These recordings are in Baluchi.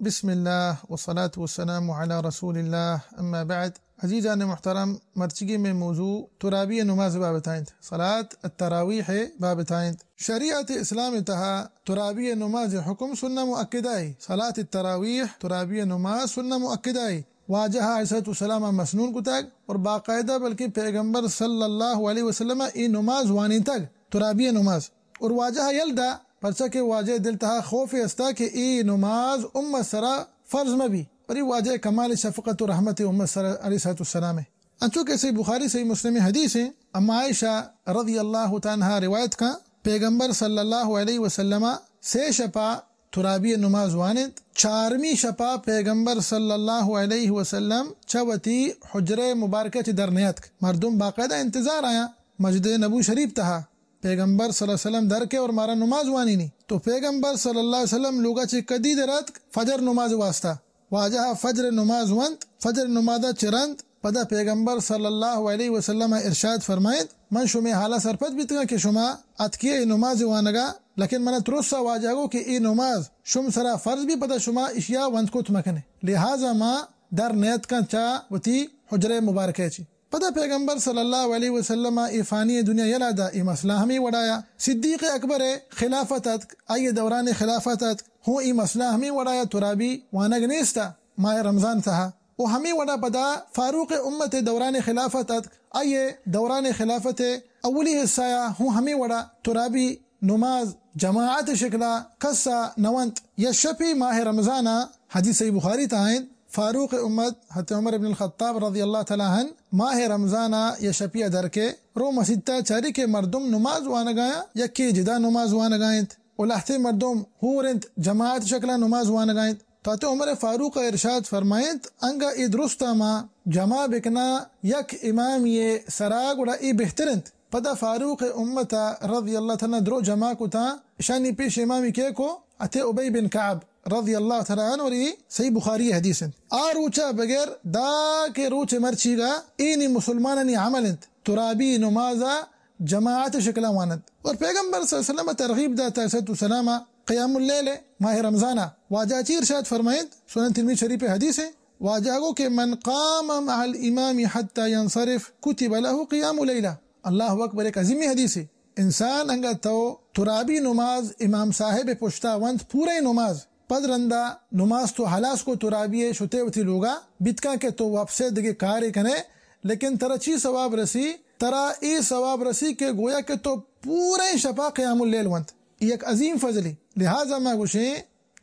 بسم اللہ والصلاة والسلام علی رسول اللہ، اما بعد۔ عزیزان محترم، مرچیگی میں موضوع ترابی نماز بابت آئند، صلاة التراویح بابت آئند۔ شریعت اسلام تہا ترابی نماز حکم سنہ مؤکدہ ای، صلاة التراویح، ترابی نماز سنہ مؤکدہ ای۔ واجہ علیہ الصلوۃ والسلام مسنون کتگ اور باقاعدہ بلکہ پیغمبر صلی اللہ علیہ وسلم ای نماز وانینتگ، ترابی نماز۔ اور واجہ یل دا، پرچا کہ واجہ دل تہا خوف استا کہ ای نماز امت سرا فرض مہ بی۔ اور ای واجہ کمال شفقت و رحمت امت سرا علیہ الصلوۃ والسلام۔ انچو کہ صحیح بخاری صحیح مسلم حدیث ہیں، اما عائشہ رضی اللہ تعالی عنہا روایت کا، پیغمبر صلی اللہ علیہ وسلم سے شپا ترابی نماز وانت۔ چارمی شپا پیغمبر صلی اللہ علیہ وسلم چہ وتی حجرہ مبارکہ چہ در نیاتک۔ مردم باقاعدہ انتظار آیا مسجد نبوی شریف تہا۔ پیغمبر صلی اللہ علیہ وسلم در کے اور مارا نماز وانینی۔ تو پیغمبر صلی اللہ علیہ وسلم لوگا چہ کدی در آتک؟ فجر نماز واسطہ۔ واجہ فجر نماز ونت، فجر نمازا چہ رند پدا پیغمبر صلی اللہ علیہ وسلم ارشاد فرمائنت، من شمے حالا سرپد بیتگاں کہ شما اتکے اے نماز وانگا، لیکن منا ترسا واجہ گو کہ اے نماز شم سرا فرض بی، پدا شما اشیا ونت کت مکنے۔ لہذا ما در نیتکاں چہ وتی حجرہ مبارکہ چی۔ پدا پیغمبر صلی اللہ علیہ وسلم ء اے فانی دنیا یلا دا، اے مسئلہ ہمے وڑایا۔ صدیق اکبر ء خلافت اتک، آئی دوران خلافت اتک، ہوں اے مسئلہ ہمے وڑایا ترابی وانگ نیستا ماہ رمضان تہا۔ و ہمے وڑا پدا فاروق امت دوران خلافت اتک، آئی دوران خلافت اولی حصہ یا ہوں ہمے وڑا ترابی نماز جماعت شکلا کسا نونت۔ یا شپی ماہ رمضانا، حدیث صحیح بخاری تا انت، فاروق امت حضرت عمر ابن الخطاب رضی اللہ تعالی عنہ ماہ رمضانا یا شپیا در کے رو مسیتا چاری کہ مردم نماز وانگایا، یکی جدا نماز وانگا انت و لہتے مردم ہور انت جماعت شکلا نماز وانگا انت۔ تو حضرت عمر فاروق ارشاد فرمائنت، انگا اے درستا ما جمع بکنا یک امامی سرا گڑا اے بہتر انت۔ پدا فاروق امت رضی اللہ تعالی عنہ درو جمع کتا، اشانی پیش امامی کے کو؟ اتے ابی بن کعب رضی اللہ تعالی عنہ، اور اے صحیح بخاری حدیث انت۔ آ روچا بغیر دا کہ روچ مرچیگا اینی مسلمانانی عمل انت، ترابی نمازا جماعت شکلا وانت۔ اور پیغمبر صلی اللہ علیہ وسلم ترغیب داتا علیہ الصلوۃ والسلام قیام اللیل ماہ رمضانا۔ واجہ چی ارشاد فرمائنت؟ سنن ترمذی شریف حدیث ہے، واجہ گو کہ من قام مع الامام حتی ینصرف کتب له قیام لیلہ۔ اللہ اکبر، ایک عظیمی حدیث ہے۔ انسان انگا تو ترابی نماز امام صاحب پشتا ونت، پورے نماز، پد رندا نماز تو ہلاس کو ترابی شتے وتی لوگا، بیتکاں کہ تو واپسے دگے کارے کنے، لیکن ترا چی ثواب رسی؟ ترا اے ثواب رسی کہ گویا کہ تو پورے شپا قیام اللیل ونت۔ یک عظیم فضلی۔ لہذا ما گوشیں،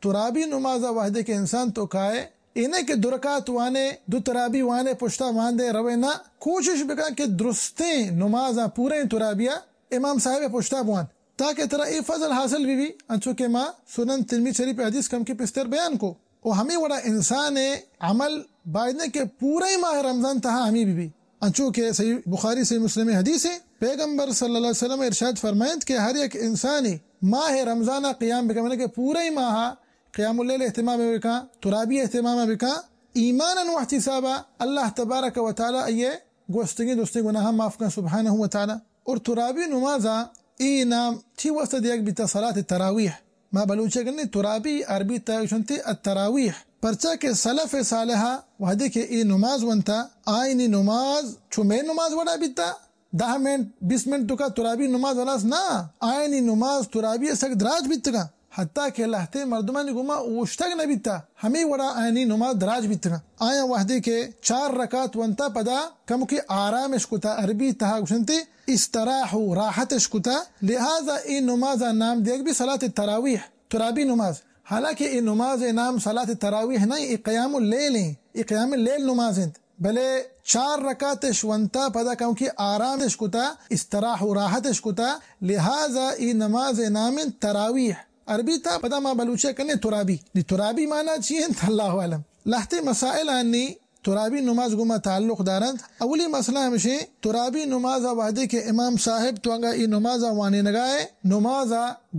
ترابی نماز وہدے کہ انسان تو کائے، اے نہ کہ دو رکعت وانے، دو ترابی وانے، پشتا واندے روے، نہ، کوشش بکن کہ درستیں نمازاں پوریں ترابیا امام صاحب پشتا بوان، تاکہ ترا اے فضل حاصل بی بی، انچو کہ ما سنن ترمذی شریف حدیث کم کے پستر بیان کو۔ و ہمیں وڑا انسان عمل باید نہ کہ پوریں ماہ رمضان تہا ہمیں بی بی۔ انچو کہ صحیح بخاری، صحیح مسلم حدیث ہے، پیغمبر صلی اللہ علیہ وسلم ارشاد فرمائنت کہ ہر یک انسانی ماہ رمضان قیام بکن، معنی کہ پورے ماہ قیام اللیل اہتمام بکن، ترابی اہتمام بکن، ایمانا و احتسابا، اللہ تبارک و تعالی ایے گوستگیں درستیں گناہ معاف کن سبحانہ و تعالی۔ اور ترابی نمازا اے نام چی واسطہ دیگ بیتا؟ صلاۃ التراویح۔ ما بلوچی گندیں ترابی، عربی تہا گوشنتی التراویح۔ پرچا کہ سلف صالحہ وہدے کہ اے نماز ونتا، آئینی نماز چو مئے نماز وڑا بیتا، دہ منٹ، بیست منٹ توکا ترابی نماز ہلاس نہ، آئینی نماز ترابی سک دراج بیتگا، حتی کہ لہتے مردمانی گوما اوشتگ نہ بیتا، ہمے وڑا آئینی نماز دراج بیتگا۔ آیاں وہدے کہ چار رکعت ونتا پدا کمکی آرامش کتا، عربی تہا گوشنتی استراح و راحتش کتا، لہذا اے نمازا نام دیگ بی صلاۃ التراویح، ترابی نماز۔ حالانکہ اے نماز نام صلاۃ التراویح نہ، اے قیام اللیل ہیں، اے قیام اللیل نماز انت۔ بلے چار رکعتش ونتا پدا کمکی آرامش کتا، استراح و راحتش کتا، لہذا اے نماز نام انت تراویح۔ عربی تہا پدا ما بلوچی کنیں ترابی۔ نی ترابی معنی چی انت؟ اللہ عالم۔ لہتے مسائل آنی ترابی نماز گوما تعلق دارنت۔ اولی مسئلہ ہمشیں، ترابی نماز وہدے کہ امام صاحب تو انگا ای نماز وانینگا ہے، نماز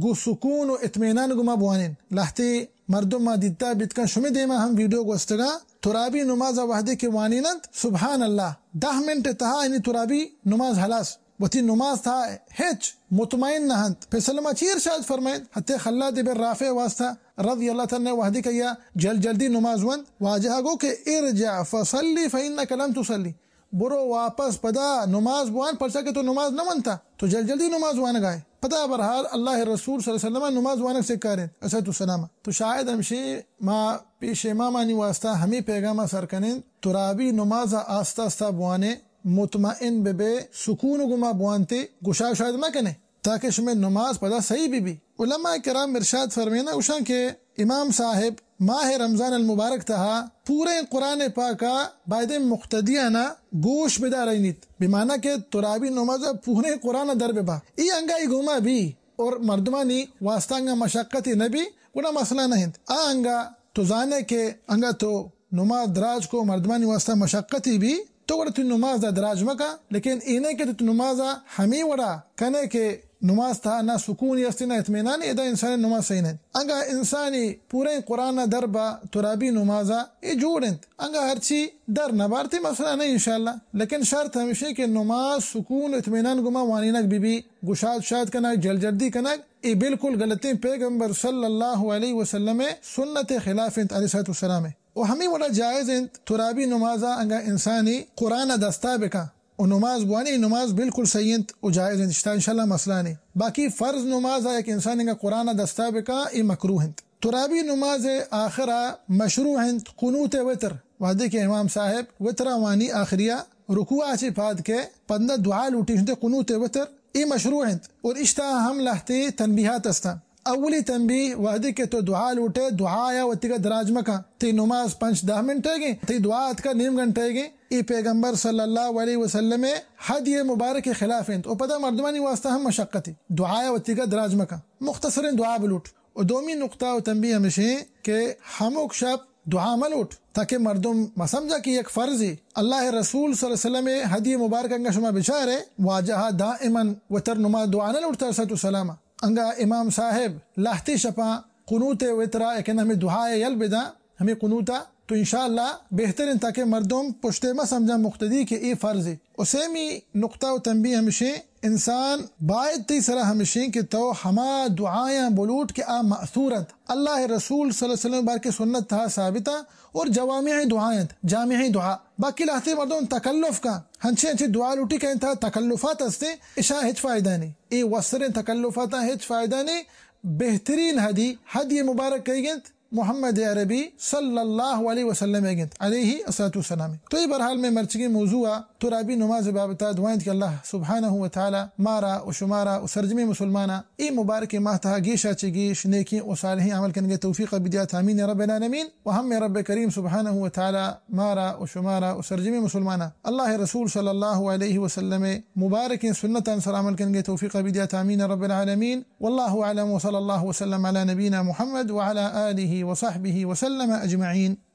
گو سکون و اطمینان گوما بوانین۔ لہتے مردم ما دیتا بیتکن، شمی دیما ہم ویڈیو گوستگا، ترابی نماز وہدے کہ وانیننت، سبحان اللہ، دہ منٹ تہا انی ترابی نماز ہلاس۔ وتی نماز تہا ہچ مطمئن نہ انت۔ پیسلما چی ارشاد فرمائنت؟ حتی خلاد بن رافع واسطہ رضی اللہ تعالی عنہ وہدی کہ یا جل جلدی نماز وند، واجہ گو کہ ارجع فصلی فانک لم تصلی، برو واپس پدا نماز بوان، پرچا کہ تو نماز نہ ونتا، تو جل جلدی نماز وانگائے۔ پدا بہرحال اللہ رسول صلی اللہ علیہ وسلم نماز وانگ سکارین، علیہ الصلوۃ والسلام۔ تو شاید ہمشی ما پیش امامانی واسطہ ہمیں پیغام سر کنین، ترابی نماز آستہ آستہ بوانے، مطمئن بہ بے، سکون گما بوانتے، گشا شاید مکنے، تاکہ شمے نماز پدا صحیح بی بی۔ علماء کرام ارشاد فرمینا، گوشاں کہ امام صاحب ماہ رمضان المبارک تہا پوریں قرآن پاکا بایدیں مقتدیانا گوش بدارینیت، بمانا کہ ترابی نماز پوریں قرآن در ببا۔ ای انگا ای گوما بی اور مردمانی واسطہ انگا مشقتی نبی، گڑا مسئلہ نہ انت۔ آ انگا تو زانے کہ انگا تو نماز دراج کو مردمانی واسطہ مشقتی بی، تو گڑا تو نماز دا دراج مکا، لیکن اینے کہ تو نماز ہمی وڑا کنے کہ نماز تہا نہ سکونی استی نہ اطمینانی، ادا انسان نماز صحیح نہ انت۔ انگا انسانی پوریں قرآن در با ترابی نمازا اے جوڑ انت۔ انگا ہرچی در نبارتی مسئلہ نہیں انشاءاللہ، لیکن شرط ہمیشہ کہ نماز سکون و اطمینان گما وانینگ بی بی، گشاد شاد کنگ، جل جلدی کنگ، اے بالکل غلطیں۔ پیغمبر صلی اللہ علیہ وسلم سنت خلاف انت علیہ الصلوۃ والسلام۔ و ہمے وڑا جائز انت ترابی نمازا انگا انسانی قرآن دستا بکن و نماز بوانی، نماز بالکل صحیح انت و جائز انت، اشتا انشاءاللہ مسئلہ نہیں۔ باقی فرض نمازا یک انسان انگا قرآن دستا بکن، اے مکروہ انت۔ ترابی نماز آخرا مشروع انت قنوت وتر، وہدے کہ امام صاحب وترا وانی آخریا رکوع چی پاد کے پندا دعا لوٹی، شتے قنوت وتر، اے مشروع انت اور اشتا ہم لہتے تنبیہات استا۔ اولی تنبیہ، وہدے کہ تو دعا لوٹے، دعایا وتیگا دراج مکن۔ تئی نماز پنچ دہ منٹے گیں، تئی دعا اتکا نیم گھنٹے گیں۔ اے پیغمبر صلی اللہ علیہ وسلم ہدی مبارک خلاف انت و پدا مردمانی واسطہ ہم مشقتی۔ دعایا وتیگا دراج مکن، مختصریں دعا بلوٹ۔ و دومی نقطہ و تنبیہ ہمشیں کہ ہموک شپ دعا ملوٹ، تاکہ مردم مسمجھا کہ یک فرضی۔ اللہ رسول صلی اللہ علیہ وسلم ہدی مبارک انگا شما بچارے، واجہ دائماً وتر نماز دعا نہ لوٹتا علیہ الصلوۃ والسلام۔ انگا امام صاحب لہتی شپاں قنوت وترا ایکن ہمیں دعا یل بداں، ہمیں قنوتا، تو انشاءاللہ بہتر انت تاکہ مردم پشتے ما سمجھا مقتدی کہ اے فرض ہے۔ و سیمی نقطہ و تنبیہ ہمشیں، انسان باید تئی سرا ہمشیں کہ تو ہما دعایاں بلوٹ کہ آ مأثور انت۔ اللہ رسول صلی اللہ علیہ وسلم بار کے سنت تہا ثابت انت اور جوامع دعا انت، جامع دعا۔ باقی لہتے مردم تکلف کا، ہنچے ہنچے دعا لوٹی کہ انت تکلفات ہستے، اشاں ہچ فائدہ نہیں۔ اے وسریں تکلفاتاں ہچ فائدہ نہیں۔ بہترین ہدی، ہدی مبارک کئی گنت؟ محمد عربی صلی اللہ علیہ وسلم ء گنت، علیہ الصلوۃ والسلام۔ تو اے بہرحال میں مرچگیں موضوع ء ترابی نماز بابت ء دعا انت کہ اللہ سبحانہ و تعالی مارا و شمارا و سرجمیں مسلماناں اے مبارکیں ماہ تہا گیشا چہ گیش نیکیں و صالحیں عمل کنگے توفیق بدیات، آمین رب العالمین۔ و ہم رب کریم سبحانہ و تعالی مارا و شمارا و سرجمیں مسلماناں اللہ رسول صلی اللہ علیہ وسلم مبارکیں سنتان سر عمل کنگے توفیق بدیات، آمین رب العالمین۔ والله أعلم، وصلى الله وسلم على نبينا محمد وعلى آله وصحبه وسلم أجمعين.